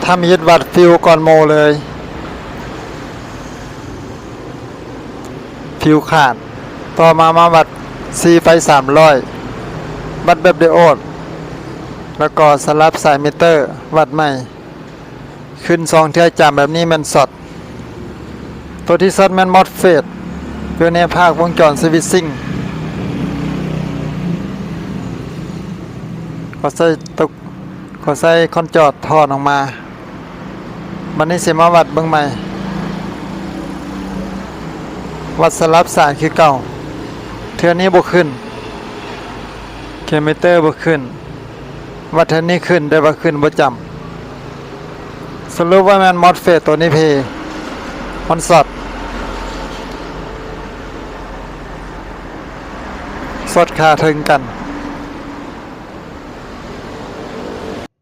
ທຳອິດວັດຟິວກ່ອນໝູ່ເລີຍ ຟິວຂາດ. ຕໍ່ມາມາວັດຊີໄຟສາມຮ້ອຍ ວັດແບບໄດໂອດ ແລ້ວກໍສະຫຼັບສາຍມິເຕີວັດໃໝ່. ຂຶ້ນສອງເທື່ອຈຳແບບນີ້ແມ່ນຊັອດ. ໂຕທີ່ຊັອດແມ່ນມອສເຟດ ຢູ່ໃນພາກວົງຈອນສະວິດຊິງ. ກໍໃຊ້ຕົກ ກໍໃຊ້ຄອນຈອດຖອນອອກມາ. ບັດນີ້ຊິມາວັດເບິ່ງໃໝ່. ວັດສະຫຼັບສາຍຄືເກົ່າ. ເທື່ອນີ້ບໍ່ຂຶ້ນ. ເຄມີເຕີບໍ່ຂຶ້ນ. ວັດເທື່ອນີ້ຂຶ້ນ ແຕ່ວ່າຂຶ້ນບໍ່ຈຳ. ສະຫຼຸບວ່າແມ່ນມອສເຟດໂຕນີ້ເພ ມັນຊັອດ ຊັອດຄາເທິງກັນ.